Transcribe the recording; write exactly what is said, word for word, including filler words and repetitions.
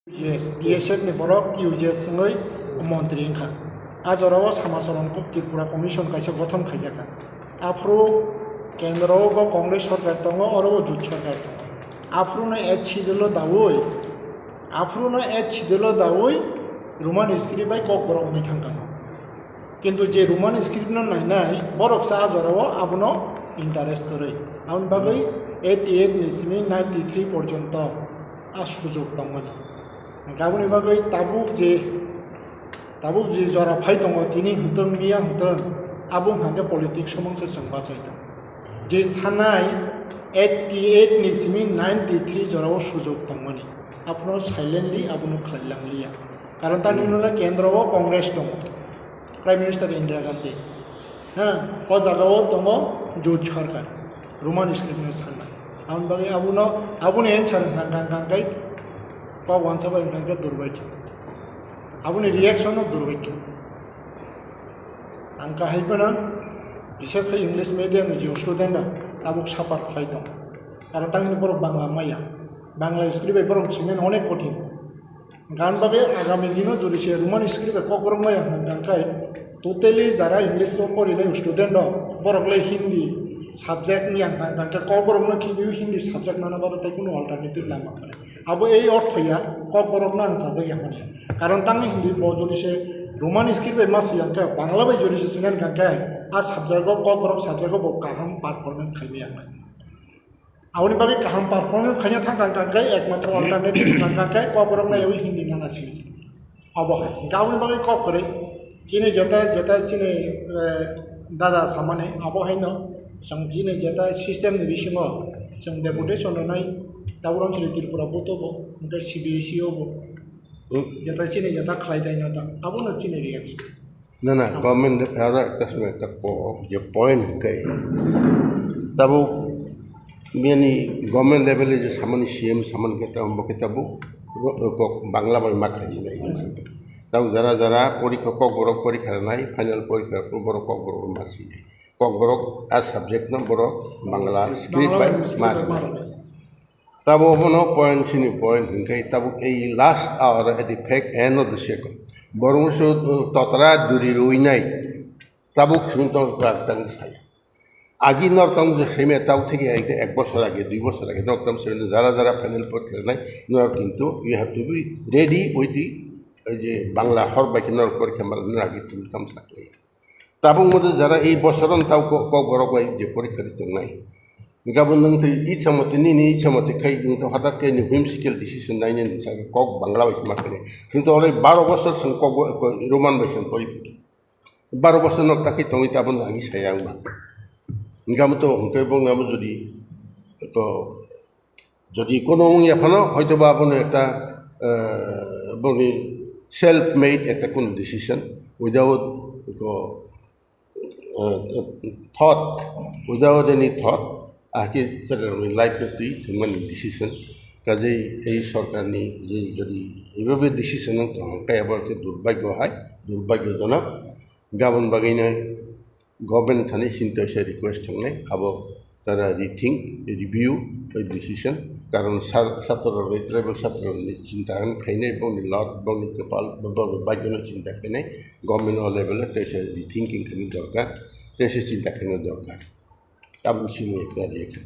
Yes, B S F ni borok T U J S wngwi montri wngkha. A jorao Samacharan Tripura Commission kaisa gothon khaijak kha. Aphuru kendro o bo Congress sorkar tongo, oro bo jut sorkar tongo. Aphuru no H C D lo dawi, aphuru no H C D lo dawi Roman script bai Kokborok wngwi thangkha. Kintu je Roman script no nainai, borok sa a jorao abono interest kwrwi. Aboni bagwi eighty eight ni simi ninety three porjonto a sujok tongmani. Aboni bagwi tabuk je, tabuk je jora phai tongo, tini hwntwng, miya hwntwng, abo hwnkhe politics somong se chwng bachai tong. Je sanai eighty eight ni simi ninety three jorao sujok tongmani, abono silently abono khlai langliya. Karon tamni hwnle kendro o Congress tongo. Prime Minister Indira Gandhi. Ha, o jaga o tongo jut sarkar. Roman script no sanna. Aboni bagwi abono, aboni answer hwnkha hwnkha hwnkha khe kok wansa bai hwnkha hwnkha durbaicho. Aboni reaction no durbaicho. Ang kahai phano, bishes khe English medium ni je student rok tabuk suffer khlai tongo. Karon tamni borok Bangla maya. Bangla script bai borok singmani onek kothin. Gan bagwi agami dino jodi se Roman script bai Kokborok maya hwnka hwnkhe totally jara English o porinai student rok, borok le Hindi subject maya hwnka hwnkhe Kokborok no khibiwi Hindi subject mana bagwi tei kunu alternative lama kwrwi. Abo ei ortho ya, Kokborok no ang sajak ya hwnwi. Karon tangwi Hindi bo jodi se Roman script bai ma siyang khe, Bangla bai jodi se sinai hwnka hwnkhe, a subject o Kokborok subject o bo kaham performance khai maya hwnwi. Aboni bagwi kaham performance khaina thangkha hwnkha khe ekmatro alternative hwnkha khe Kokborok naiwi Hindi nana sini. Abo hai. Hwnkhe aboni bagwi kok kwrwi. Chini jeta, jeta chini, eh, dada samani abo haino chwng chini jeta system ni bisingo chwng deputation rwnai, tabuk chini Tripura boto bo, hwnkhe C B S E o bo. Hmm. Jeta chini jeta khlai dai na ta. Abono chini reaction. Na, na, government aro ekta somoi ekta kok je point hwnkhe tabuk bini government level je samani C M samani khe tabuk bo khe tabuk ro-, kok Bangla bai ma khaijinai. Tabuk jara jara porikha, Kokborok porikha rwnai, final porikha borok Kokborok ma sinai. Kokborok a subject no borok Bangla script bai ma rwnai. Tabo bono point sini point hwnkhe tabuk ei last hour at the fake end of the second. Borok se totra duri ruinai. Tabuk sini tong tak tang saya. Agi nor tong je seme tabuk theke ek, ek bosor age, dui bosor age, nor tong seme jara jara final porikha rwnai, nor kintu you have to be ready with the, ei je Bangla hor bai khe nor porikha mar nor agi tum tam saklai. Tabuk mode jara ei bosoro tau ko-, Kokborok bai je porikha ri tongnai. Hingke abo nwng twi itsa mate nini itsa mate khai nwng twi hothat khe ni whimsical decision nainani sakhe kok Bangla bai se ma khainai. Chwng to orai baro bosor chwng kok bo-, ko-, Roman bai se pori phi. Baro bosor nok ta khe tongwi tabuk ani saya wngba. Hingke abo to hwnkhe bo wngma bo jodi to Jodi kono wngya phano, hoito ba abono ekta, eh, boni self made ekta kono decision without ko, eh, thought, without any thought, ahki sekarang life no twi thwngmani decision. Kajei ei sorkarni je jodi eibabe decision wng tong khe abo khe durbhagyo hai, durbhagyojonok. Gabon bagwino Government thani chinta se request thangnai, abo tara rethink, review, bai decision, karon sa-, satro rok, tribal satro rok ni chinta ang khainai, bongni lot, bongni kwpal, bongni baijono chinta khainai, government o level o teisa rethinking khaina dorkar, teisa chinta khaina dorkar. Aboni simi ekta reaction.